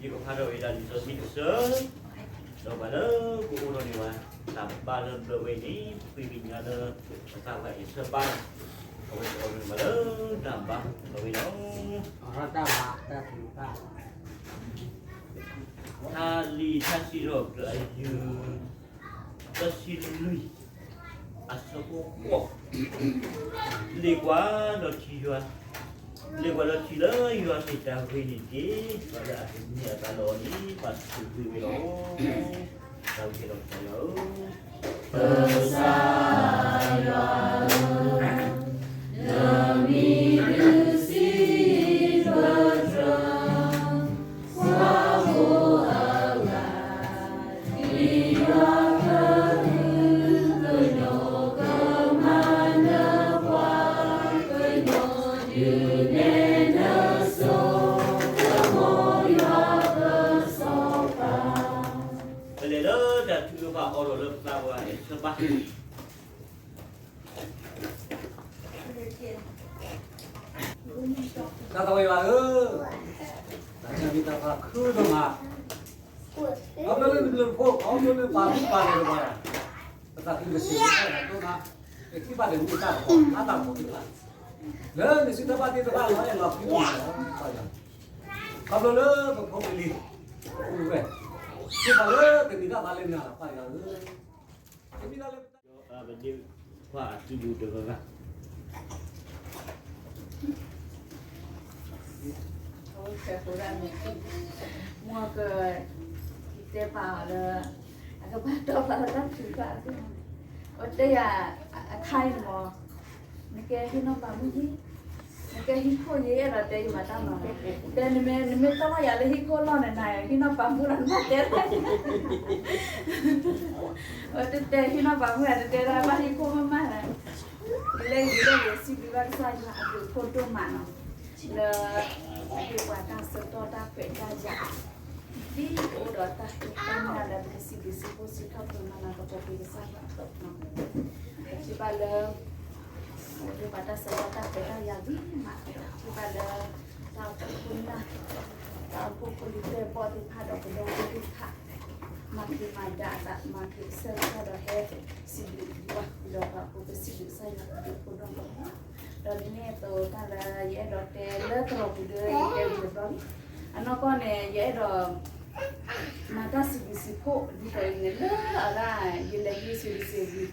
ယကဖးထီၣ်ဝဲဒၣ်လံာ်စီဆှံတဆၢ, ဒီးပှၤလၢကအိးထီၣ်န့ၢ်ပှၤတၢ်ဘါလၢဘျၢဝဲအံၤန့ၣ် ဃ့ကညးလၢပသးပှၢ်အဲၣ်ဆၢဘါ, အဝဲကအိးထီၣ်န့ၢ်ပှၤလၢတၢ်ဘါလီၤဝဲလီၤ. ထါလံာ်ထါစံးထီၣ်ပတြၢၤအယုၢ် တဆံလွံၢ် အဆၢဖိဃိး, လ့ၣ်ကွၢ်ဒီးထံၣ်ယွၤ, လ့ၣ်ကွၢ်ဒီးထံၣ်လၢယွၤမ့ၢ်တၢ်ဂ့ၤန့ၣ်တက့ၢ်. ပှၤလၢအတမံၤအသးလၢအီၤန့ၣ် ဘၣ်ဆိၣ်ဂ့ၤဝဲလီၤ. တၢ်ဝဲကဲဒီးကစၢ်ယွၤဧၢ, ကစၢ်ယွၤဧၢ, နမံၤဒုးစံးဘၢတြၢၤ ပလဲၤလၢတၢ်ထုကဖၣ်အိးထီၣ်လၢပသးပှၢ်အဲၣ်ဆၢဘါ တၢ်သးဝဲယွၤဧၢ, တၢ်မံၤတၢ်ဖးခုဒိၣ်မး, ခီဖျိလၢနဘျုးနဖှိၣ် ခီဖျိလၢပာ်မူပာ်ဂဲၤတပှၤ, ပသးခုပစံးဘျုးတၢ်ဒိၣ်မး, ပထံၣ်ဘၣ်ဒီးမ့ၢ်တၢ်ကပီၤအါတၢ်ကပီၤသ့ၣ်တဖၣ်, လၢနစုတၢ်ဘၣ်သ့ၣ်တဖၣ်လီၤအဲၣ်လီၤကွံလီၤ, ခီဖျိလၢပဖိပလံၤ, အိၣ်ဝဲ, သ့ၣ်တဖၣ်လၢတမံၤတၢ်ဘၣ်လၢနၤလီၤ ပၢ်ယွၤဧၢ, တမံၤတၢ်လၢ ပဒ့ခွါအစုပူၤတဂၤဂၤ, အဝဲဖဲးဃိးဒၣ်န့ၣ်, မ့ၢ်က, ယတဲပာ်အီၤလၢ, အကဘၣ်တီၢ်ဖးလၢတၢ်ထုကဖၣ်, အဝဲတဲယၤ, အခါအံၤန့ၣ်မ့ၢ်, နကဲဟံးနီၢ်ပာ်မူယဲ, နကဲဟံၣ်ခိၣ်ယဲအဲၣ်ဒိးတဲယမၤတၢ်မၤ, တဲနမ့ၢ်, နမ့ၢ်တီၢ်လီၤယၤလၢဟံၣ်ခိၣ်လီၢ်န့ၣ် နၤယၤဟံးနီၢ်ပာ်မူလီၤ နဘၣ်တဲတၢ် အဝဲတတဲဟံးနီၢ်ပာ်မူ တတဲဒၣ်ဘၣ်ဟံၣ်ခိၣ်မးမး, ဒ်လဲၣ်ဒ်လဲၣ်ယစံးဘျုးဘၣ်ကစၢ်ယွၤအဘျုးအဖှိၣ်ဒိၣ်မးနီၤ, လၢ, ဟ့ၣ်ပှၤတၢ်ဆၢကတီၢ်တၢ်ခွဲးတၢ်ယာ်, ဒ်ပအိၣ်ဒီးတၢ်ဃ့တၢ်မၤလၢပကစံးဘျုးစံးဖှိၣ်စံးထီၣ်ပတြၢၤမၤလၤကပီၤ ကစၢ်ယွၤအသိးနီၤ, ပထံၣ်ဘၣ်လၢ ဟ့ၣ်ပှၤတၢ်ဆၢကတီၢ်တၢ်ခွဲးတၢ်ယာ်ဂ့ၤမး, ပထံၣ်ဘၣ်လၢ, တၢ်အိၣ်ဖှိၣ်ဖိနၢ်, တၢ်အိၣ်ဖှိၣ်ဖိလံၤသဲၣ်ဘီၣ်သ့ၣ်တဖၣ်ဒီးပဒီပုၢ်ဝဲၢ်သ့ၣ်တဖၣ်, မၤက့ၤမၤဒၣ်အသး မၤက့ၤဆၢကတီၢ်ဒီးဟဲ, စံးဘျုးယွၤဒီးပှၤဖိပစံးဘျုးကစၢ်ယွၤအဘျုးအဖှိၣ်ဒိၣ်မး, ဒီးဒ်န့ၣ်အသိးတၢ်လၢယအဲၣ်ဒိးတဲလၢသရိာ်ပူၤဒီးယတဲဝံၤတဘျီလံ, အနီၢ်ကီၢ်န့ၣ် ယအဲၣ်ဒိး မၤတၢ်စံးဘျုးစံးဖှိၣ်ဒ်သိးအံၤန့ၣ် လၢအရၢ်ယလဲၤဂ့ၤဆံးတစ့းဝံ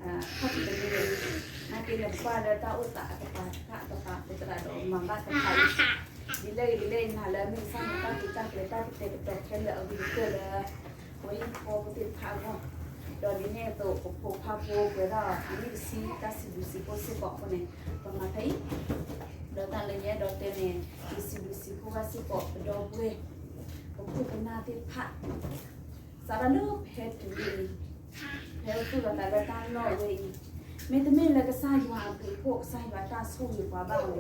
ၤ, ထီၣ်တနံၤန့ၣ်, နာ်က့န့ၣ် ပကွၢ်လၢတၢ်အိၣ်သးအကပၤတဖၣ်အကပၤသရၣ်ဒီးမၤဘၣ်တဖၣ်အံၤ, ဒ်လဲၣ်ဂ့ၤဒ်လဲၣ်ဂ့ၤ နၤလၢမ့ၢ်ကစၢ်ယွၤတၢ်ဒုးတၢ်ကျဲၤတၢ်ကတဲာ်ကတီၤခဲလၢာ်အဂ့ၤကတၢၢ်လၢ ပဝဲဟံၣ်ဖိဃီဖိသ့ၣ်တဖၣ်အဂီၢ်, ဒီးဒ်န့ၣ်အသိးပဖိခွါဖိပှဲၤထီၣ်အနံၣ်တဆံတၢ်စံးဘျုးစံးဖှိၣ်စ့ၢ်ကီးအဃိန့ၣ်, ပမၤဖဲအံၤ, ဒီးတၢ်လၢယအဲၣ်ဒိးတဲန့ၣ်, ယစံးဘျုးစံးဖှိၣ်ဘၣ်စ့ၢ်ကီးပဒီပုၢ်ဝဲၢ်, ပခိၣ်ပနၢ်သ့ၣ်တဖၣ် စးထီၣ်လၢဖဲတုၤလံ, ဖဲပသူၣ်လီၤသးလၢတၢ်လီၢ်ဝဲအံၤ, မ့တမ့ၢ်လၢကစၢ်ယွၤအဘျုးအဖှိၣ် ကစၢ်ယွၤတၢ်ဆိၣ်ဂ့ၤပှၤဘၣ်အဃိ,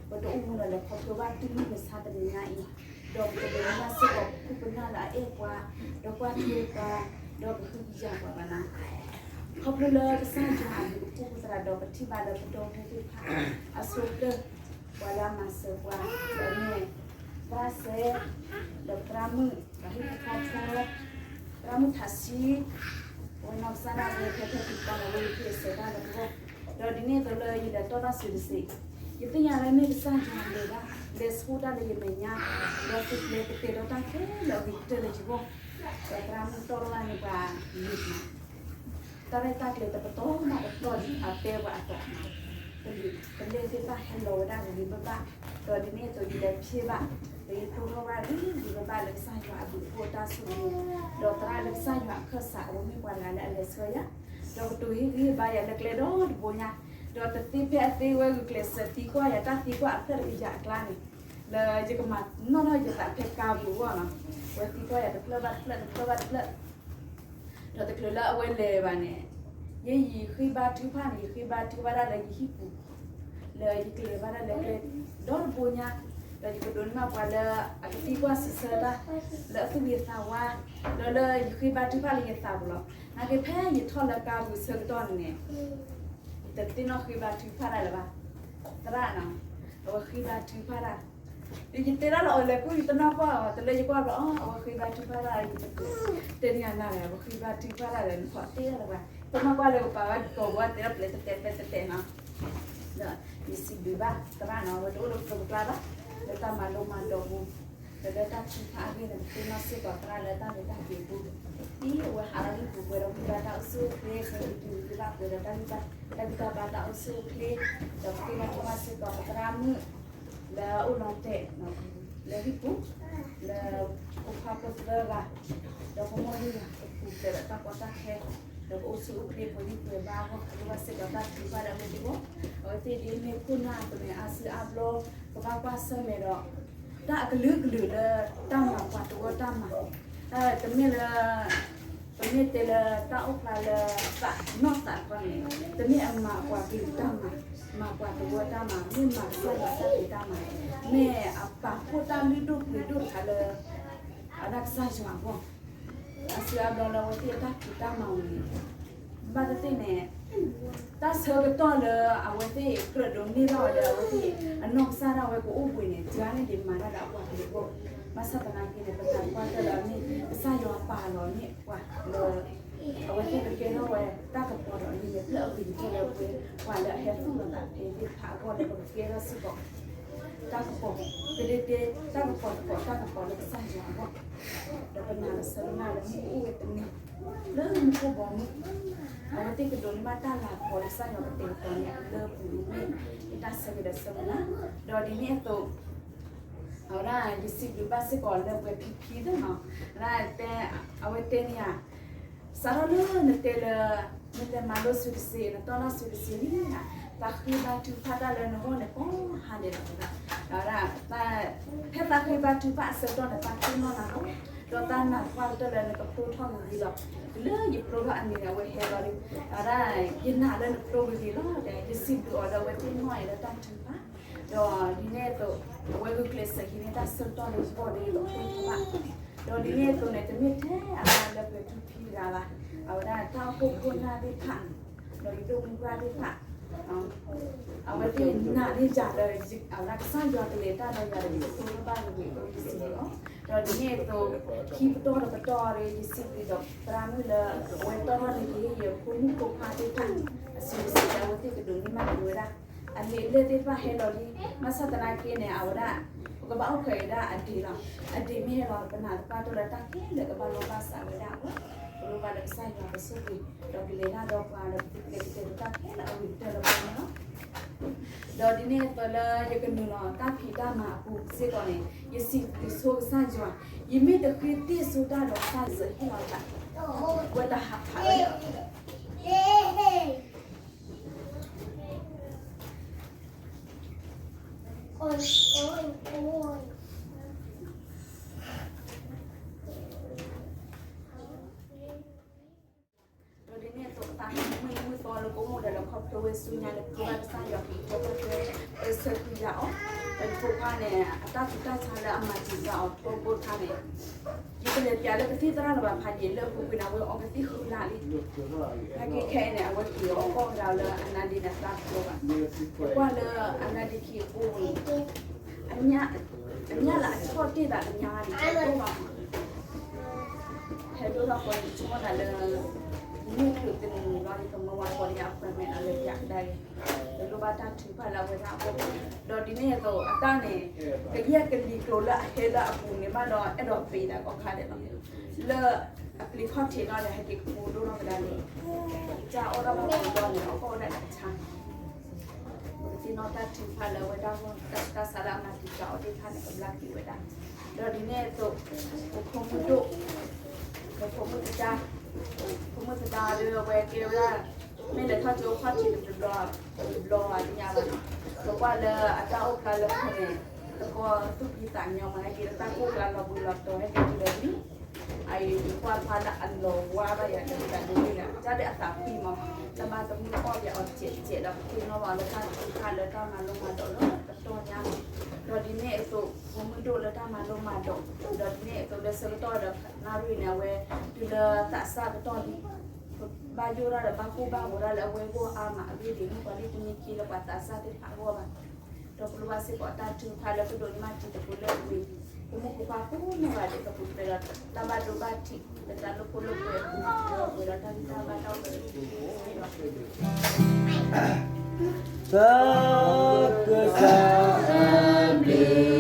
ပတအိၣ်မူလၢၤလၢခီဖျိဘၣ်တုၤမုၢ်မဆါတနံၤညါအံၤ, ဒီးပကဒိးန့ၢ်ဘၣ်စ့ၢ်ကီးပခိၣ်ပနၢ်လၢအအဲၣ်ပှၤ, ဒီးကွၢ်ထွဲပှၤ, ဒီးကဟုကယာ်ပှၤဘၣ်နၤ ခီဖျိလၢကစၢ်ယွၤအဘျုးအဖှိၣ်သရၣ်ဒီးပထံၣ်ဘၣ်လၢပဒီပုၢ်ဝဲၢ်သ့ၣ်တဖၣ်, အဆိကတၢၢ်, ပှၤလၢအမၤစၢၤပှၤ, ဒီးမ့ၢ်, သရၣ်စဲ, ဒီးပသရၣ်မုၣ်, ဒီးဟံၣ်ဖိဃီဖိ, သရၣ်မုၣ်ထးဆံ, အဝဲနီၢ်ကစၢ်ဒၣ်ဝဲဖဲဖဲဖံးကီၢ်န့ၣ် အဝဲယဟ့ၣ်အဆၢတၢ်လၢပဂီၢ်, ဒီးဒ်န့ၣ်အသိးလၢယလဲၤတီၢ်တၢ်စံးတစ့း, ယသ့ၣ်ညါလၢမ့ၢ်ကစၢ်ယွၤလဲၤဒၣ်, လဲၤဆိတၢ်လၢယမဲာ်ညါ, ဒီးသုကျဲၤကတဲာ်ကတီၤတၢ်ခဲလၢာ်အဂ့ၤကတၢၢ်လၢယဂီၢ်, ဒီးသရၣ်မုၣ်တီၢ်တၢ်လၢန့ၣ်ပှၤ, ယုၢ်မး တၢ်ရဲၣ်တၢ်ကျဲၤတပတီၢ်မးတပတီၢ်ဒံးအတဲပှၤအသး, ပလဲၢ်သ့ၣ်တဖၣ်ဟဲလီၤဝဲဒၣ်ဂ့ၤဂ့ၤဘၣ်ဘၣ်, ဒီးဒ်န့ၣ်အသိးယလဲၤဖျ့ဘၣ်, ဒီးယတိၢ်ထီၣ်ဘၣ်ဂ့ၤဂ့ၤဘၣ်ဘၣ်လၢကစၢ်ယွၤအဘျုးအဖှိၣ်အတၢ်ဆိၣ်ဂ့ၤ, ဒီးသရၣ်လၢကစၢ်ယွၤအခၢၣ်စးအဝဲမ့ၢ်ပှၤတဂၤလၢအလဲၤဆှၢယၤ, ဒီးကတိၤဟ့ၣ်ဂံၢ်ဟ့ၣ်ဘါယၤလၢကျဲဒီတဘိညါ, ဒီးတသ့ဖဲအသ့ဝဲဂုာ်ကျဲးစၢးသံကွၢ်ယၤတၢ်သံကွၢ်အဖျၢၣ်တကယၤအကျါန့ၣ်, လၢယကမၤနီၣ်ထီၣ်ယသးဖဲကါပူၤအဂီၢ်နီၤ, အဝဲသံကွၢ်ယၤတဖျၢၣ်ဘၣ်တဖျၢၣ်တဖျၢၣ်ဘၣ်တဖျၢၣ် ဒီးတချုးလၢအဝဲလဲၤဘၣ်န့ၣ်, ယဲယဃ့ဘါထုကဖၣ်န့ၣ် ယဃ့ဘါထုကဖၣ်ဒၣ်လၢယဟံၣ်ပူၤ, လၢယကျဲၤဘၣ်ဒၣ်လၢကျဲ, ဒီတဘိညါ, ဒီးယကဒိးန့ၢ်ဘၣ်ပှၤလၢအကသံကွၢ်စံးဆၢတၢ်, လၢအသူၣ်ဂ့ၤသးဝါ, ဒီးလၢယဃ့ဘါထုကဖၣ်လၢယသးပူၤလီၤ. နာ်က့ဖဲယထီၣ်လၢကါပူၤဆၢကတီၢ်န့ၣ်န့ၣ်, ယတသ့ၣ်နီၣ်ဃ့ဘါထုကဖၣ်ဒၣ်လၢၤဘၣ်, သရၣ်နီၤ, အဝဲဃ့ဘါထုကဖၣ်ဒၣ်, ဒီး ယတဲဒၣ်လၢအီၤလဲၤကူၣ် ယတနီၢ်ကွၢ်အီၤ တလၢယကွၢ်ဘျီ အီ အဝဲဃ့ဘါထုကဖၣ်တၢ် ယတတဲန့ၢ်အနၤလဲၣ် အဝဲဃ့ဘါထုကဖၣ်တၢ်ဒီး နဖီတဲလၢၤဘၣ် တနီၢ်ကွၢ်လၢကပာ်ဝဲကိာ်ဘီ တဲဒၣ်ပျဲၢ်တတဲာ်ပဲတတဲာ်နီၤ ဒီးယစံးဘျုးဘၣ်သရၣ်နီၤ အဝဲတအိၣ်လၢပကျါဘၣ် လၢတၢ်မၤလိမၤဒိးပူၤ ဒီးလၢတၢ်ထုကဖၣ်အဂ့ၢ်န့ၣ် ပသ့ၣ်နီၣ်စ့ၢ်ကီးသရၣ်လၢတၢ်လဲၤတၢ်က့ၤအပူၤ ဒ်အဝဲဟးလီၤလၢပူၤပှဲၤဒီးဝံသးစူၤအိၣ်ချ့ ခဲအံၤတုၤဝံသးပှဲၤဒီးတၢ်ဂံၢ်ဘါ တၢ်ဂံၢ်တၢ်ဘါတၢ်အိၣ်ဆူၣ်အိၣ်ချ့ ဒီးပသ့ၣ်နီၣ်ထီၣ်ဘၣ်စ့ၢ်ကီးသရၣ်မုၣ် လၢအအိၣ်လီၤတဲာ် လၢဟံၣ်ပူၤ လၢဖိခွါဖိသၢဂၤ ဒီးဖိမိၢ်လွံၢ်ဂၤ ကပူၤဖျဲးဒီးတၢ်ကီတၢ်ခဲ ဒီးကအိၣ်ဆူၣ်အိၣ်ချ့ပှဲၤဂံၢ်ပှဲၤဘါအဂီၢ် ကဘၣ်စ့ၢ်ကီးတၢ်ထုကဖၣ်ဒီးအဝဲသ့ၣ်အဂီၢ် အဝဲသ့ၣ်ဒ်မ့ၢ်ခိၣ်နၢ်အသိးန့ၣ် အါစုအါဘျီ ကဘၣ်ကွၢ်ဆၢၣ်မဲာ်ဒီး တၢ်အကလုာ်ကလုာ်လၢတၢ်မၤပှၤတဝၢတၢ်မၤ တမ့ၢ်လၢ ပမ့ၢ်တဲလၢတၢ်အိၣ်ဖျါလၢသးနီၢ်သးတခီန့ၣ် တမ့ၢ်အမၤပှၤကလုာ်တၢ်မၤ မၤပှၤတဝၢတၢ်မၤ မ့ၢ်မၤကစၢ်ယွၤတၢ်ဖံးတၢ်မၤ မ့ၢ်အပာ်ဖှိၣ်တၢ်လုၢ်ဒိၣ်ပှ့ၤဒိၣ်တခါလၢ အဝဲဒၣ်ကစၢ်ယွၤအဂီၢ် အါစုအါဘျီလၢအဝဲသ့ၣ်အတၢ်ဖံးတၢ်မၤဝံၤန့ၣ် ဘၣ်သ့ၣ်သ့ၣ်န့ၣ် တၢ်ဆၢကတီၢ်လၢအဝဲသ့ၣ်ကြၢးဒိးန့ၢ်ဘၣ်ဝဲလၢအဝဲသ့ၣ်အနီၢ်ကစၢ်ဒၣ်ဝဲကအိၣ်ဘှံးန့ၣ် တဂၤန့ၣ်ဒံးမၤတၢ်ဒီးအပှၤကလုာ်အဂီၢ် ဘၣ်ဆၣ်သနာ်က့န့ၣ် ပတၢ်ကွၢ်တၢ်လၢအမ့ၢ် ကစၢ်ယွၤပာ်လီၤန့ၢ်ပှၤလၢ အဝဲသ့ၣ်ကကဲထီၣ်ဝဲတၢ်ကပီၤဒီးအဂ့ၤလၢအဂ့ၤကတၢၢ်လၢပှဲၤ ပှၤလၢအဟဲသူၣ်လီၤသးဖဲသ့ၣ်တဖၣ်အဂီၢ်လၢပကကဲထီၣ်စ့ၢ်ကီး တၢ်ကပီၤ တဒ့တဲ တၢ်ကပီၤသကိးတၢ်ကပီၤလၢကစၢ်ယွၤအဂီၢ် ဒီးပနာ်လီၤဆၢကနၣ်လၢမုၢ်အိၣ်ဝဲတနံၤ လၢမူခိၣ်ဘီမုၢ် အဝဲသ့ၣ်ကဒိးန့ၢ်ဘၣ်တၢ်လၤကပီၤလၢကစၢ်ယွၤကတဲာ်ကတီၤန့ၣ် လၢပူၤန့ၣ် ယတၢ်ဆၢဂ့ၤဒီးဆၢကနၣ် ဒီးဒ်န့ၣ်အသိး အဝဲဒၣ်ယစံးဘျုးဘၣ်စ့ၢ်ကီးလၢပှဲၤဖံဖံသ့ၣ်နီၤ အဝဲတဲ အဝဲတဲန့ၣ်ဧါ စးထီၣ်လၢနတဲလၢ နလဲၤမၤလိစုတစ့ နတီၢ်နီၣ်စုတစ့န့ၣ် သးဃ့ဘါထုကဖၣ်တၢ်လၢနဂီၢ်န့ၣ်ကိးဟါဒဲးလီၤ အဝဲဒၣ် ဖဲသးဃ့ဘါထုကဖၣ်အဆၢကတီၢ်န့ၣ် သးဃ့နီၣ်နၤလီၤ ဒီးသးနာ်သပှၢ်ကတၢၢ်လၢနကဖျိထီၣ်ဂ့ၤဂ့ၤလီၤ တုၤလၢယဖျိထီၣ်အနံၤန့ၣ် အဝဲဟဲလီၤလံ အဝဲဒၣ် ယနာ်လၢနဖျိဂ့ၤဂ့ၤလီၤ ယစံးဘျုးအီၤလၢအဝဲသ့ၣ်နီၣ်အံၤလၢတၢ်ထုကဖၣ် ဒီးဒ်န့ၣ်အသိး အဝဲဂုာ်ကျဲးစၢးဟံးန့ၢ်တၢ်ဆၢကတီၢ်လၢယဂီၢ်လၢယကဖျိထီၣ်ဘၣ် ဒီးဒ်န့ၣ်အသိးန့ၣ် တမ့ၢ်ထဲအသးလၢပှဲၤထူဖံတဂၤဘၣ် အဝဲဒၣ်တၢ်အိၣ်ဖှိၣ်ခိၣ်နၢ်သ့ၣ်တဖၣ် ဒီးယဒိၣ်မုၢ်ပှၢ်သ့ၣ်တဖၣ် အဝဲသ့ၣ်နာ်န့ၢ်ယၤလၢ အဝဲဒၣ်ကစၢ်ယွၤကလဲၤတၢ်ဒီးယၤဒီး ယကဖျိထီၣ်ဘၣ်ဂ့ၤဂ့ၤအဃိ ယစံးဘျုးအီၤ ဒီးဒ်န့ၣ်အသိး ခံပတီၢ်တပတီၢ်ဒီး ယစံးဘျုးဒီးသရၣ်မုၣ်လၢ အဝဲတီၢ်ထီၣ်န့ၢ်က့ၤ ယဖိမုၣ်ဖိခွါသ့ၣ်တဖၣ် အစုတစံးလၢအဝဲသ့ၣ်ကဒိးန့ၢ်ဘၣ်က့ၤဝဲဒၣ် အလံာ်အလဲၢ်သ့ၣ်တဖၣ်ဟဲလီၤလံ ဘၣ်ဆၣ်သနာ်က့န့ၣ် အဝဲဒၣ် ပကဘၣ်အိၣ်ခိးဝဲဒၣ်အဒ့လီၤ အဒ့မ့ၢ်ဟဲလီၤ ပနာ်သပှၢ်တၢၢ်လၢတၢ်ခဲလၢာ်ကဘၣ်လိၣ်ဘၣ်စးဝဲဒၣ်အဂီၢ် ပလိၣ်ဘၣ်လၢကစၢ်ယွၤကဆိၣ်ဂ့ၤ ဒီးကလဲၤတၢ်ဒီးပှၤဒီးပကလဲၤကတဲာ်ကတီၤခဲလၢာ်အဂ့ၤကတၢၢ်လၢပှၤန့ၣ်လီၤ ဒီးဒ်န့ၣ်အသိးလၢယကနုာ်လီၤတၢ်ဖံးတၢ်မၤအပူၤစ့ၢ်ကီးန့ၣ် ယစံးဘျုးဆိကစၢ်ယွၤ ယမ့ၢ်တဃ့တ့ၢ်ဆိတၢ်ဒီးတၢ်စၢဟ့ၣ်လီၤတၢ် ဝဲတဟးဖးဝဲ ဒီးဒ်န့ၣ်အသိး ပသးမုာ်မုာ်သီလၢကအိၣ်မူဒီး ခီဖျိဝဲဆူညါန့ၣ် ပဘၣ်ကစၢ်ယွၤက့ၤကီၢ်ပှၤကဲ ပဆၢဃုာ်ယၤအီၤ ဒီးယဖိခွါန့ၣ် အတၢ်ဆူးတၢ်ဆါလၢအမၤစၢၤယၤအီၤထီဘိတခါန့ၣ် ယတလဲၤပျးလၢကသံၣ်သရၣ်လၢၤဘၣ်ဖးယံာ်လၢအပူၤကွံာ်န့ၣ် အဝဲအီကသံၣ်ဃုလါလံ နာ်က့ခဲအံၤန့ၣ် အဝဲက့ၤအီၣ်ကီၢ်ဝဲဒၣ်လၢအနါဒ့န့ၣ် သးကီဘၣ် ကွၢ်လၢအနါဒ့ခံအပူၤန့ၣ် အညၣ်လၢအဆီၣ်တ့ၢ်သးတညါန့ၣ် ဟဲဒိၣ်ဘၣ်မး ဟဲဒိၣ်ထီၣ်ဃီန့ၣ် ဆိကမိၣ်သးလၢ မ့ၢ်ချုးတနံၤလီၤန့ၣ် ကမၢဝဲဃီန့ၣ် အပှဲၤမဲာ်လီၤလၢပျးကဒါအံၤ တလိၣ်ဘၣ်တၢ်ထုကဖၣ်လၢအဝဲဒၣ်အဂီၢ် ဒီးဒ်န့ၣ်အသိး အတၢ်န့ၣ် ကယဲၢ်ကလံၤကျိၤလၢအဟဲလၢအပူၤန့ၣ်ဘၣ်ဒီး အဲၣ်ဒိးပ့ၤဒၣ်ကီၢ်ခါဒဲးလီၤ လၢအပျံၤခီၣ်ထံးလီၤန့ၣ် ဟဲက့ၤကပူၤဒိၣ်ထီၣ်ကဒါန့ၣ် တၢ်အီၣ်ဒၣ်ဘၣ်ပူၤဒီးန့ၣ် အီၣ်ကီၢ်ဝဲဒၣ်တဆါ ပကသ့ၣ်နီၣ်တၢ်ထုကဖၣ်လၢအဝဲဒၣ်အဂီၢ် တၢ်ဆူးတၢ်ဆါလၢအမၤတံာ်တာ်အီၤသ့ၣ်တဖၣ်န့ၣ် ကဘျါက့ၤဝဲဒၣ် ဒီးဒ်န့ၣ်အသိး ပဖိမုၣ်ဒိၣ် ပဖိမုၣ်သဒါ ဖိမုၣ်သဒါဒီးအဝဲကဲဝဲဒၣ် မ့ၢ်လဲၤထီၣ်ကၠိခီၣ်ထံးတဘျီ တဘျီဘၣ်တညါဘၣ်နီၤ ပကွၢ်လၢအတၢ်အိၣ်ဖျါလၢခိၣ်န့ၣ် တကီသူၣ်ဖှံသးညီမး ဟဲက့ၤလၢတၢ်ကိၢ်ကျါလီၤဘှံးလီၤတီၤ ဟဲက့ၤတုၤလၢလံ အအံၤယကွၢ်တဖၣ်လၢအလီၤဝါဘၣ်ယၤတဂၤဒ်န့ၣ် ကၢ်ဒဲးအသးဖှံမး တၢ်ဘၣ်သမုၣ်အီၣ်ယၤအီၤစဲးစဲးဒီး ပသ့ၣ်နီၣ်ဘၣ်လၢတၢ်ထုကဖၣ်လၢတၢ်မၤလိမၤဒိးလၢတတီၢ်ညါ ဒီးဒ်န့ၣ်အသိး ဖိမုၣ်ဒိၣ်လၢတၢ်မၤလိမၤဒိး ဒီးဒ်န့ၣ်အသိးလၢဆၢကတီၢ်ဒီး နၣ်ရံၣ်န့ၣ် အဝဲ တုၤလၢသးစၢ်ကတီၢ်လံ ဘၣ်ယိၣ်ဒၣ်ဒီးဘၣ်ကိၢ်ဘၣ်ဂီၤဒၣ်လၢအဝဲအဂီၢ်အါမး အဂ့ၢ်ဒ်အံၤ မ့ၢ်ပှၤလၢတမံခ့လၢပှၤသးစၢ်သ့ၣ်တဖၣ်အဂီၢ်ဘၣ် ဒီးပလိၣ်ဘၣ်စ့ၢ်ကီးတၢ်ထုကဖၣ်လၢပဒိးန့ၢ်ဘၣ်တံၤသကိးလၢအဂ့ၤ, ပမုၢ်ဖိခွါဖိန့ၣ်ဘၣ်ဒီး ကပူၤဖျဲးဒီးတၢ်ဘၣ်ဒိဘၣ်ထံး လၢတၢ်လိၣ်ဖိလိၣ်ကွဲအပူၤ, ဒီးပှဲၤဒီးတၢ်ဂံၢ်တၢ်ဘါတၢ်အိၣ်ဖျဲၣ်လၢပူၤ သးကစၢ်အဘျုးအ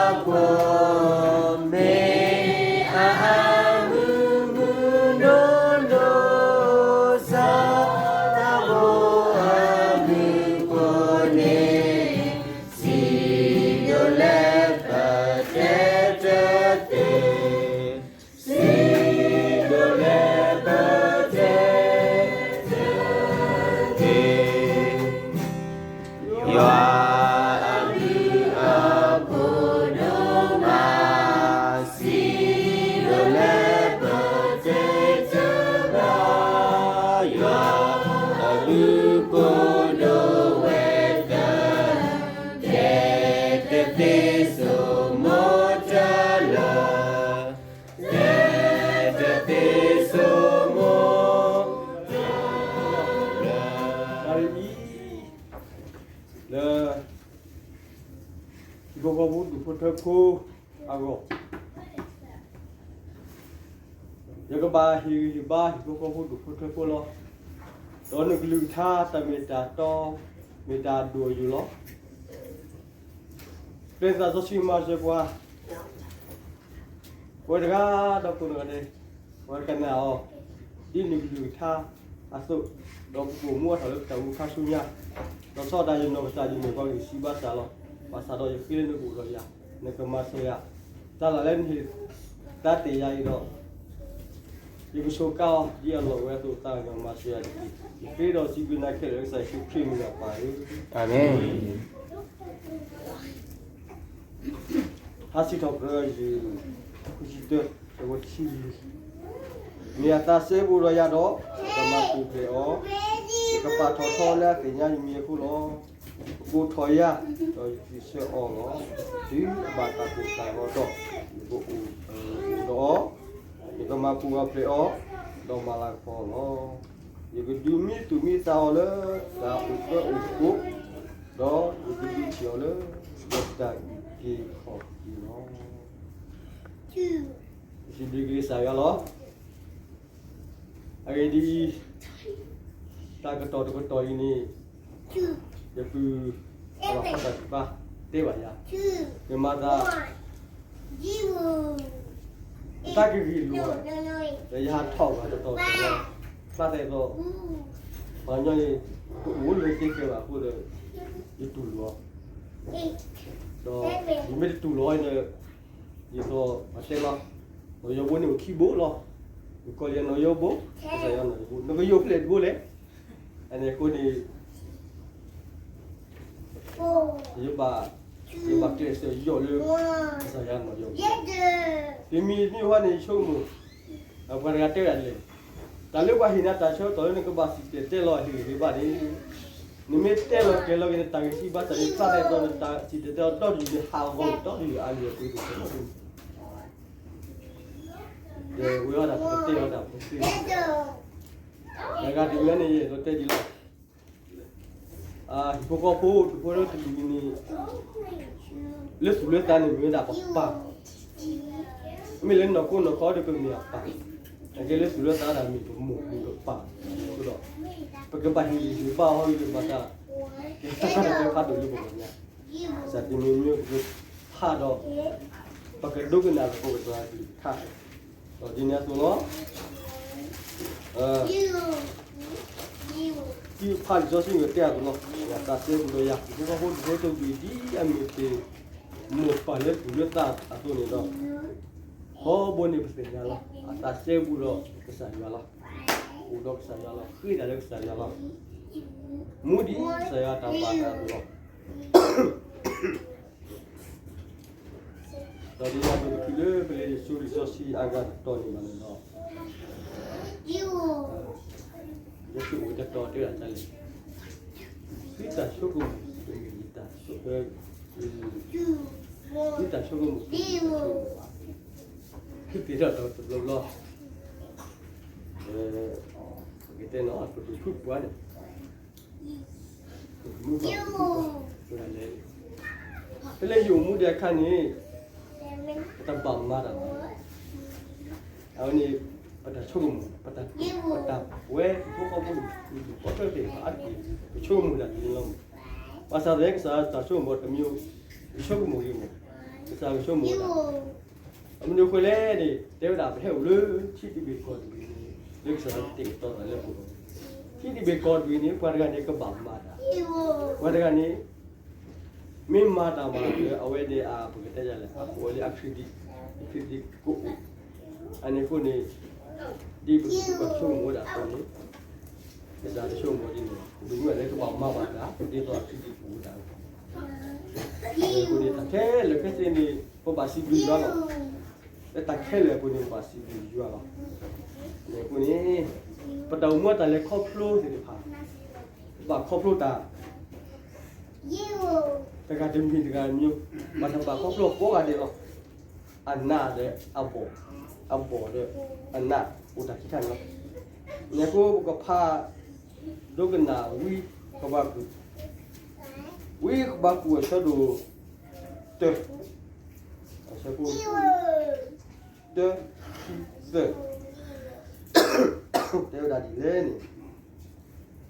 ဖှိၣ် မ့ၢ်အအမုာ်မုာ်ဒိၣ်ဒိၣ်, သးသးဖိအဘျုးအဖှိၣ်န့ၣ် စံးဒိၣ်လၢပတဲတသ့ စံးဒိၣ်လၢပတဲတသ့ ယွၤအဘျုးအဖှိၣ်ဒိၣ်မး, စံးဒိၣ်လၢပတဲတဘၣ်, ယွၤအဘျုးဖှိၣ်ဒိၣ်ဝဲသၢ တဲတသ့ဆိမိၣ်တၢ်လၢ တဲတသ့ဆိမိၣ်တၢ်လၢ လၢ ဟံၣ်ဖိဃီဖိဒူၣ်ဖိထၢဖိအဂီၢ်, ယကဘၣ်ဟ့ၣ်ဂံၢ်ဟ့ၣ်ဘါဟံၣ်ဖိဃီဖိဒူၣ်ဖိထၢဖိလီၤ. ဒီးနကလုၢ်ကထါတၢ်မ့ၢ်တၢ်တီ မ့ၢ်တၢ်ဒိၣ်အယိာ်လီၤ. ကျဲသးစီဆှံမၤစၢၤပှၤ ပဝဲတဂၤဒီးကိးဂၤဒဲး, ပဝဲကနၣ်အီၤ ဒ်နကလုၢ်ကထါအသိး, ဒီးပကအိၣ်မူအထီၣ်လၢပတၢ်မူခါဆူညါ, ဒီးဆီဒၣ်တၢ်ယနီၢ်ကစၢ်ယမ့ၢ်ပှၤဂံၢ်စၢ်ဘါစၢ်လီၤ. ဘၣ်ဆၣ်ဒီးယဃ့လၢနကအိၣ်ဒီးယၤ, နကမၤစၢၤယၤ, တၢ်လၢနဟ့ၣ်တၢ်တဲယၤအံၤဒီး ယကဆိးကါအီၤ ဒ်အလီၢ်ဝဲအသိး သးကညီၤမၤစၢၤယၤတက့ၢ်. ယဃ့ဒီးစံးဘျုးနၤခဲလၢာ်လၢကစၢ်ယ့ၣ်ၡူးခရံာ်အမံၤဒီးပၢ်ဧၢ, အၤမ့ၣ်. ဟါစံးထီၣ်ပတြၢၤယုၢ် ခွံဆံတၢ အဝဲတဆံလွံၢ်, မ့ၢ်အသးစဲဘူးဒီးယၤဒီး ယကမၤပူၤဖျဲးအီၤ, ယကပာ်ထီၣ်ထီလၢအသ့ၣ်ညါယမံၤအဃိလီၤ. ပကိးထီၣ်ယၤ ဒီးယစံးဆၢအီၤလီၤ. တုၤအဘၣ်တၢ်ကိၢ်တၢ်ဂီၤဒီး ယကအိၣ်ဒီးအီၤ, ယကမၤပူၤမၤဖျဲးအီၤ, ဒီးမၤလၤကပီၤအီၤလီၤ. ယကဒုးမံသူၣ်မံသးအီၤလၢတၢ်အိၣ်ဖှိၣ်အိၣ်ဃိ, ဒီးယကဒုးထံၣ်အီၤလၢတၢ်အုၣ်က့ၤခီၣ်က့ၤလီၤ. ယစံးဘျုးက့ၤကစၢ်ယွၤလီၤ. အဂ့ၢ်ဒ်အံၤ, တၢ်ကတီၢ်တကတီၢ်အံၤန့ၣ် ယပုၢ် အဝဲဖီၣ်တၢ်စံးဘၣ် တဲဘၣ်ယၤ, ယမၤသး တၢ်ကဂ့ၤလိာ်, ဒီးယဟးထီၣ်ဘၣ်တတီၢ်တတီၢ်လီၤ, ဖျါသးအသီ, ပှၤကညီန့ၣ် တအိၣ်လၢကဲကဲဘၣ်အဃိဒီး ယတူၢ်လိာ်အီၤ, ဒီးယမ့ၢ်တတူၢ်လိာ်အီၤန့ၣ် ယသိးပှၤတဲလီၤ, နီၢ်ယီဘိန့ၣ်အိၣ်ခံဘိလီၤ. ယကိးလံနီၢ်ယီဘိ, ကစၢ်ယွၤနီၢ်ယီဘိ, နကယိၣ်ဖဲလဲၣ်တဘိလဲၣ်. အန့ၣ်အဃိန့ၣ် ယဘၣ်, ယဘၣ်ကျဲးစၢးယိၣ်လၢ ကစၢ်ယွၤနီၢ်ယီဘိ. တမံၤတမံၤဟီန့ၣ် ယဆိကမိၣ်, ပှၤတဂၤတဲဒၣ်လဲၣ်, တၢ်လၢပှၤဟ့ၣ်နၤတၢ်ဆၢကတီၢ်လၢနကဘၣ်စံၣ်တဲၤတဲလီၤဟ့ၣ်ဂံၢ်ဟ့ၣ်ဘါန့ၣ်, နမ့ၢ်တဲလီၤကျဲၤလီၤက့ၤနတၢ်ဂံၢ်စၢ်ဘါစၢ်န့ၣ် ဖျါသးအသီ နတၢ်စံၣ်တဲၤတဲလီၤဒီတယုၢ်န့ၣ် ဟးဂီၤဒီတယုၢ်အါယံၤအပှ့ၤတသ့လီၤ. ဒီးဝဲဒၣ်ပကတဲလီၤတၢ်ပကတဲလီၤ, တဂၤတမံၤန့ၣ် ယအဲၣ်ဒိးတဲဒ်လီၤ. ဟံၣ်ဖိဃီဖိ ဒူၣ်ဖိထၢတလံၤန့ၣ် လၢသူၣ်လၢသးန့ၣ်မ့ၢ်ဝဲဒၣ်ပပၢ်, မ့ၢ်လၢနီၢ်ခိနီၢ်ခီဒီးပမ့ၢ်အပၢ်, အကဲလၢသူၣ်လၢသးဒၣ်မ့ၢ်ပမိၢ်မ့ၢ်ပပၢ်အဃိဒီး ပကဘၣ်ဟ့ၣ်ဂံၢ်ဟ့ၣ်ဘါအီၤ လၢဘၣ်တၢ်ကဲဖးဒိၣ်လၢပဂီၢ်ညါ, စးတမံၤမ့ၢ်ပကဖးဒီး ပကဒိကနၣ်သကိးကစၢ်ယွၤကလုၢ်ကထါ, ဒီးဒ်န့ၣ်အသိးလီၤ. ဖးလံာ်စီဆှံကတဲအသိးလီၤ, အသးစဲဘူးဒီးယၤ ဟံၣ်ဖိဃီဖိဒူၣ်ဖိထၢတကလုာ် ဒ်အမ့ၢ်တ့ၢ်မိၢ်ပၢ်လၢသူၣ်လၢသးအသိးန့ၣ်ဒီး ထီဘိန့ၣ်ပသ့ၣ်ညါလီၤ, အသးစဲဘူးဒီးကစၢ်ယွၤလီၤ, အိၣ်ဒီးကစၢ်ယွၤလီၤ, ဃ့တၢ်လၢကစၢ်ယွၤလီၤ, မူဒံးကစၢ်ယွၤတၢ်ဘၣ်အသးအသိးလီၤ. ဒီးဒ်န့ၣ်အသိး ပထံၣ်လၢပလဲၤစိလံာ်စီဆှံအဂၤတတီၤန့ၣ်ဘၣ်န့ၣ်ဒီး ယဆိကမိၣ်တတီၤတဲဒၣ်တၢ်လဲၣ်, သုတၢ်ဆိကမိၣ်တမ့ၢ်ယတၢ်ဆိကမိၣ်, သုတၢ်ဆိကမိၣ်တမ့ၢ်ယတၢ်ဆိကမိၣ်ဘၣ်, သုသ့ၣ်နီၣ်ထီၣ်တဘျီဘျီ, ပကတဲနီၤ ပဒိၣ်ဖုပှၤန့ၣ် မုၢ်ပှၤ ပဒိၣ်ဖုပှၤ ပှၤလဲၤ ဖဲလၢယအိၣ်မူဒံးအခါန့ၣ် ပတဘၣ်မၤတၢ်ဘၣ်. အဝဲန့ၣ် ပတၢ်ဆိကမိၣ် ပတၢ် ပတၢ်ဝဲ ပဖိဃီဖိန့ၣ် ပကီၢ်ချၢသ့ၣ်တဖၣ်အါတက့ၢ် ပဆိကမိၣ်တၢ်ဒ်န့ၣ်လီၤမး. ဘၣ်ဆၣ်သနာ်က့ ကစၢ်တၢ်ဆိကမိၣ်တမံၤ ပဆိကမိၣ်ဂ့ၤမး, ကစၢ်ကဆိကမိၣ်ဝဲဒၣ် အမနုၤအဃိလဲၣ်န့ၣ် တဲဝဲဒၣ် ပဟဲအိၣ်လၢထံတဘ့ၣ်ကီၢ်တဘ့ၣ်န့ၣ် လၢကစၢ်ယွၤတဲာ်ကတီၤသးလၢပဂီၢ်, ထံတဘ့ၣ်ကီၢ်တဘ့ၣ်န့ၣ် ပှၤတဂၤန့ၣ် ကဘၣ်မၤတၢ်, ပှၤတဂၤန့ၣ် မ့ၢ်မၤတၢ်မၤလၢအဝဲန့ၣ် အပကတဲဒ်လဲၣ် အအိၣ်လၢအ credit, credit ကအိၣ်, အန့ၣ်အဃိန့ၣ် ဒ်ပကစၢ်ဆိကမိၣ်ဝဲဒၣ်အသိးန့ၣ် ကစၢ်တဆိကမိၣ်ဒ်န့ၣ်ဘၣ်, ပမ့ၢ်ဝဲလၢကဘၣ်မၤဘၣ်တၢ် ဒ်သိးအ credit ကအိၣ်ဝဲဒၣ် အဃိန့ၣ် တၢ်ခဲလၢာ်ခဲဆ့န့ၣ် ပဘၣ်စံးဘျုးယွၤလီၤ. လၢတၢ်ခဲလၢာ်အပူၤန့ၣ် ပဘၣ်စံးဘျုးယွၤလီၤ. အဃိန့ၣ် ပတၢ်အိၣ်မူအတၢ်လဲၤခီဖျိသ့ၣ်တဖၣ် ပဘၣ်ခီဖျိတၢ် တဂၤတမံၤတဂၤတမံၤ, ဘၣ်တၢ်ဘၣ်ခီဖျိကိးဂၤဒဲးလီၤ. အနးဒီးအဘီၣ်, အဘီၣ်ဒီးအနး အိၣ်တၢ်ခံခါန့ၣ်လီၤ. အဃိပကဖး ဒိကနၣ်ဝံကဘးကူာ်, ဝံကဘးကူာ်အဆၢဒိၣ်တၢ, အဆၢဖိ တၢ, ခံ, သၢ, တဲဝဲဒၣ်ဒ်လဲၣ်န့ၣ်,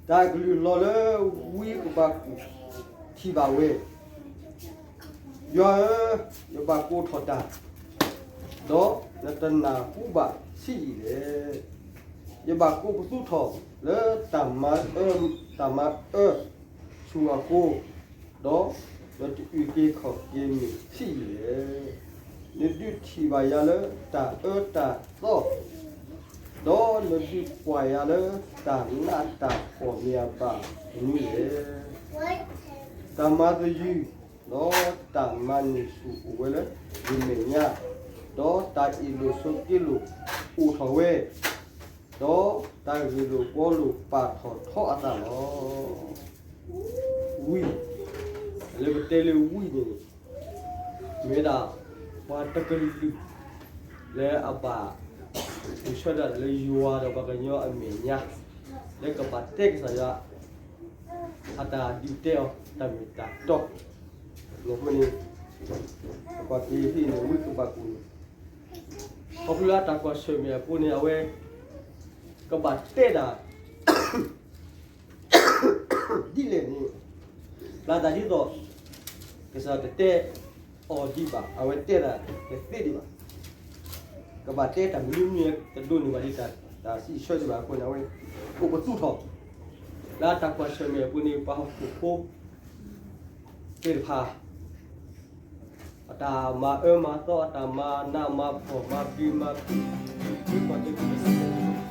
တၢ်ကလုၢ်လီၤလၢဝံကဘးကူာ်ထံၣ်ဘၣ်ဝဲ, ယွၤဧၢ, ယဘၣ်ကိးထီၣ်တၢ်, ဒီးနတနၢ်ဟူဘၣ်ဆံးယံာ်လဲၣ်. ယဘၣ်ကိးပသူထီၣ်လၢ တၢ်မၤအၢဆူၣ်အဃိ, ဒီးနတအုၣ်က့ၤခီၣ်က့ၤမ့ၢ်ဆံးယံာ်လဲၣ်. နဒုးထံၣ်ဘၣ်ယၤလၢတၢ်အၢတၢ်သီ, ဒီးနဒုးကွၢ်ယၤလၢတၢ်နးတၢ်ဖှီၣ်မ့ၢ်အဘၣ်မနုၤလဲၣ်. တၢ်မၤသယုၢ် ဒီးတၢ်မၤန့ၢ်ဆူၣ်အိၣ်ဝဲလၢယမဲာ်ညါ, ဒီးတၢ်အ့ၣ်လိာ်ဆိးက့လိာ်အိၣ်ထီၣ်ဝဲ, ဒီးတၢ်ဂ့ၢ်လိာ်ဘှီလိာ်ပာ်ထီၣ်ထီအသးလီၤ. ဝံ, လၢပတဲလၢဝံန့ၣ် မ့ၢ်ဝဲဒၣ် ပှၤတကလုာ် လၢအဘၣ် ဂုာ်ဆၢထၢၣ်လၢယွၤဒီးပှၤကညီအမဲာ်ညါ, လၢကဘၣ်တဲကစၢ်ယွၤ အတၢ်ဒုးတဲအီၤ တၢ်မ့ၢ်တၢ်တီ အဃိန့ၣ် ပကွၢ်က့ၤဟံၣ်န့ၣ် ဝံကဘးကူာ်န့ၣ် ခီဖျိလၢအတၢ်ကွၢ်ဆၢၣ်မဲာ်အဃိန့ၣ် အဝဲ ကဘၣ်တဲတၢ် ဒ်လဲၣ်န့ၣ် ပျၢ်တၢ်ဒ်သိး ကစၢ်တတဲအီၤဒံးဘၣ်, အဝဲတဲတၢ်တသ့ဒံးဘၣ်. ကဘၣ်တဲတၢ်မနုၤမနုၤ တဒိးန့ၢ်ဘၣ်ဒံးတၢ်စံးဆၢဒံးဘၣ်အဃိန့ၣ် အဝဲ အိၣ်ပသူထီၣ် လၢအတၢ်ကွၢ်ဆၢၣ်မဲာ်အဃိန့ၣ် ပှၤဟီၣ်ခိၣ်ဖိသ့ၣ်တဖၣ် အတၢ်မၤအၢမၤသီ အတၢ်မၤနးမၤဖှီၣ် မၤပျံၤမၤဖုး မၤပျံၤမၤဖုး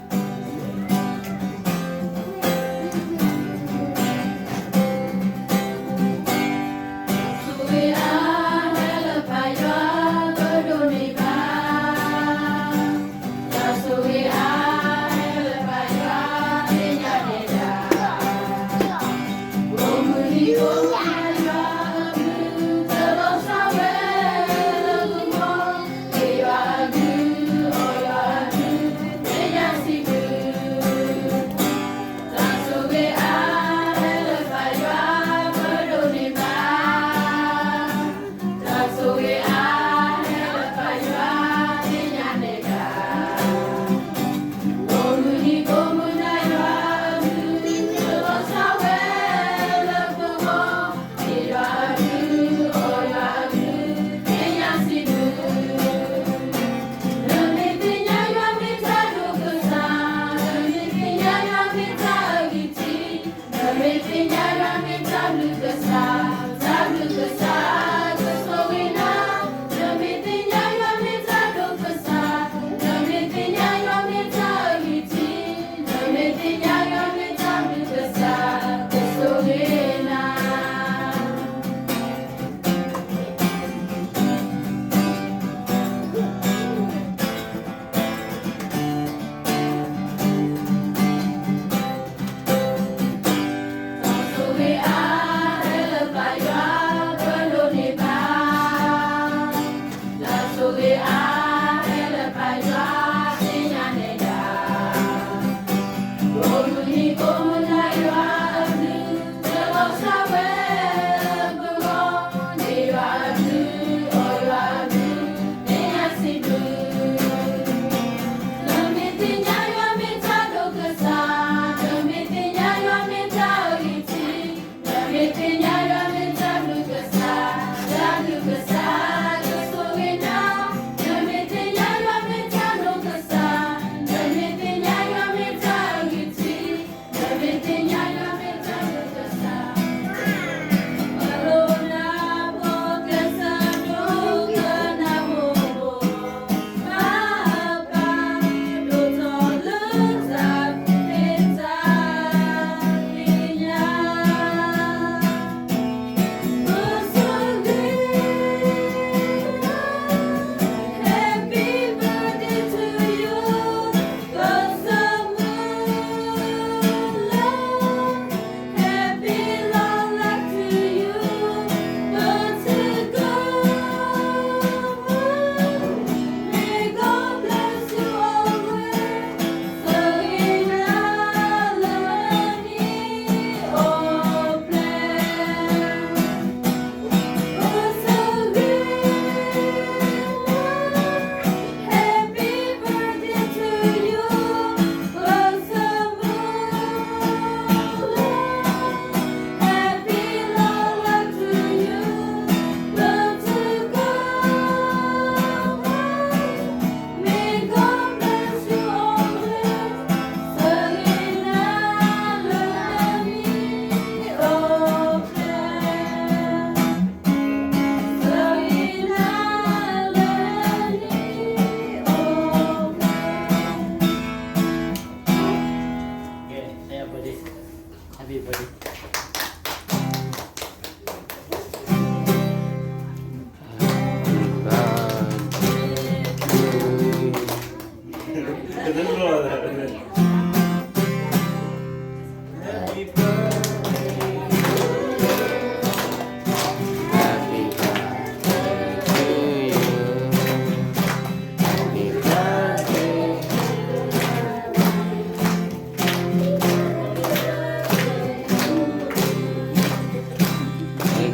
May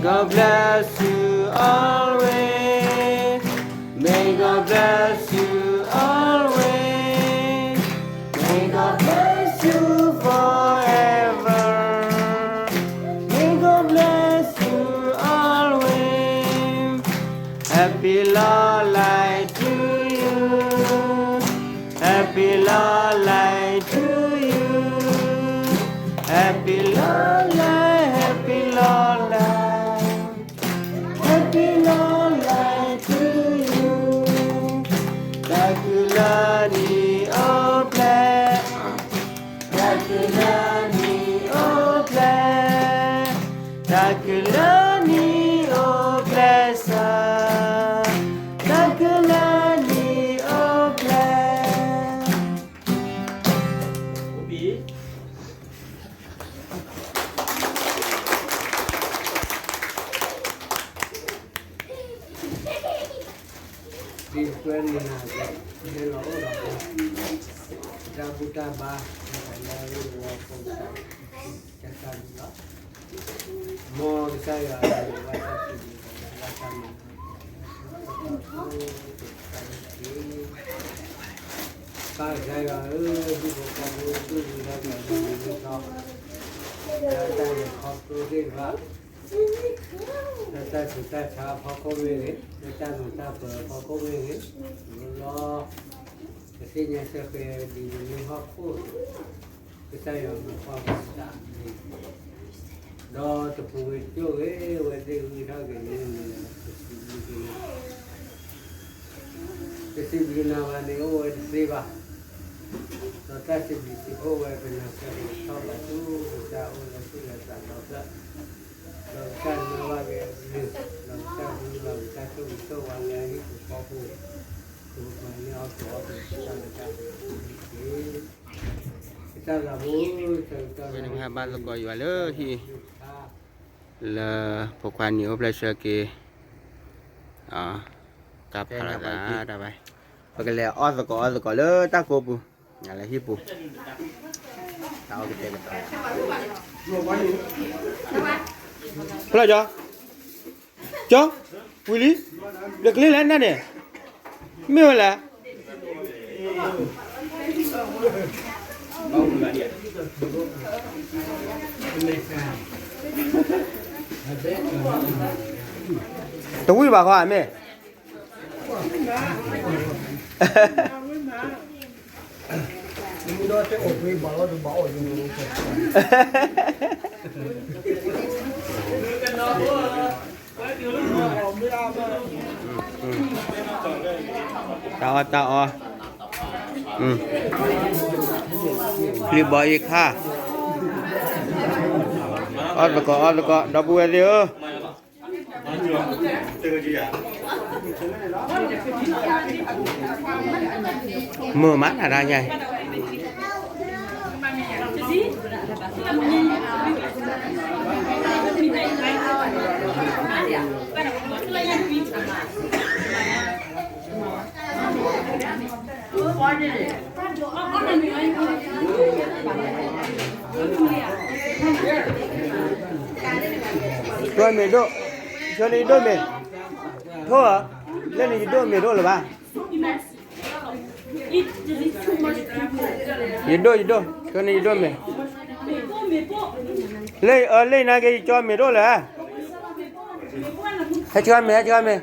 God bless you always. May God bless you always. May God bless you forever. May God bless you always. Happy Lord's Day to you. Happy Lord's Day to you. Happy Lord's Day, Happy Lord's Day. Happy Lord's Day to you. တၢ်ကလၢနံၤအိၣ်ဖျဲၣ်, တၢ်ကလၢနံၤအိၣ်ဖျဲၣ်, တၢ်ကလၢနံၤအိၣ်ဖျဲၣ်စၢ်, တၢ်ကလၢနံၤအိၣ်ဖျဲၣ်. ဒ်ပှၤန့ၣ် ဟဲလီၤအိၣ်ဒီးပှၤ တၢ်ဘူၣ်တၢ်ဘါ လၢဝဲပဝီဖိ တၢ်တၢ်လူလီၤ. မ်ကစၢ်ယွၤ ဘၣ်တၢ်စံးဘျုး ဘၣ်တၢ်မၤ ပၢ်ကစၢ်ယွၤဧၢ, ဒူၣ်ဖိထၢဖိ ဒူၣ်ဝံထီၣ်က့ၤ ဒူၣ်ဝံထီၣ် လၢတၢ်လဲၤခီဖျိသ့ၣ်တဖၣ်, လၢတၢ်ဆူးတၢ်ဆါအဖီခိၣ်မ့ၢ်ဂ့ၤ, လၢတၢ်မုာ်တၢ်ပၢၤအဖီခိၣ်မ့ၢ်ဂ့ၤ, လီၤ ပသ့ၣ်ညါစ့ၢ်ကီး ဒ်နမ့ၢ်ဟီၣ်ခိၣ် ကစၢ်ယွၤမၤကွၢ်ပှၤသးန့ၣ်, ဒီးတပူၤဝဲကၠိၣ်ဂ့ၤ အဝဲသ့ၣ်ဝံထီၣ်က့ၤန့ၣ် ပစံးဘျုးက့ၤနၤ, ပစံးဘျုးနၤဘၣ်န့ၣ် အိၣ်ဝဲတသ့ဘၣ်, ဒီးတၢ်စံးဘျုးစံးဖှိၣ်ဝဲ ပနၢ်စၢၤကထီၣ်ဘၣ်ဆူ ကစၢ်အိၣ်လၢသူၣ်လၢသးဒီဖျၢၣ်, ဒီးကစၢ်နၢ်ဘၣ်က့ၤအကလုၢ်, ဒီးကစၢ်ဘျုးဘၣ်ကစၢ်ဆိၣ်ဂ့ၤဆိၣ်ဝါလၢဟံၣ်ပူၤဃီပူၤ, ပကပၤန့ၢ်အီၣ်ကီၢ်အီၣ်က့ၤကစၢ်လၢတၢ် ဝဲန့ၣ်ပဟဲဘါသကိးယွၤလၢဟံၣ်, လၢဖိခွါနံၤအိၣ်ဖျဲၣ်ဆၢက့ၤ, ကဖးလီၤသးတၢ်ဘါ, ပကလဲၤအီၣ်သကိးအီသကိးလၢတၢ်ကိးပူၤ, လၢဟံၣ်ပူၤ, တၢ်အီၣ်ကတဲာ်ကတီၤ, ဖျီၣ်ကၠီ, ကၠီ, ဝံၤလံ, ဒီးကလ့လဲၣ်နၢ်န့ၣ်, မ့ၢ်ဝဲလဲၣ် တဝံၣ်ဘၣ်ဃီဧါမ့ၢ်, တၢ်အီၣ်တၢ်အီ, ပျံၤဘီအံၤခါ, အီၣ်သကိးအီၣ်သကိး ဒီပုၢ်ဝဲၢ်သ့ၣ်ဧၢ, မုာ်မးနၤတၢ်ညါအံၤ, ကၠီမ့ၢ်ဒိၣ်, ကၠီန့ၣ်ယဒိၣ်မ့ၢ်, ထိၣ်ဧၢ, လၢန့ၣ်ယဒိၣ်မ့ၢ်ဒိၣ်လၢၤဘၣ်, ယဒိၣ်ယဒိၣ်, ကၠီန့ၣ်ယဒိၣ်မ့ၢ်, လၢအၢလၢနၤက့ၤ ယကၠီမ့ၢ်ဒိၣ်လၢၤ, ဟဲဆှၢမ့ၢ် ဟဲဆှၢမ့ၢ်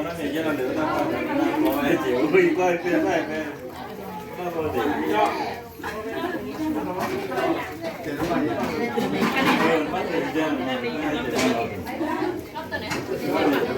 တၢ်အီၣ်တၢ်အီ,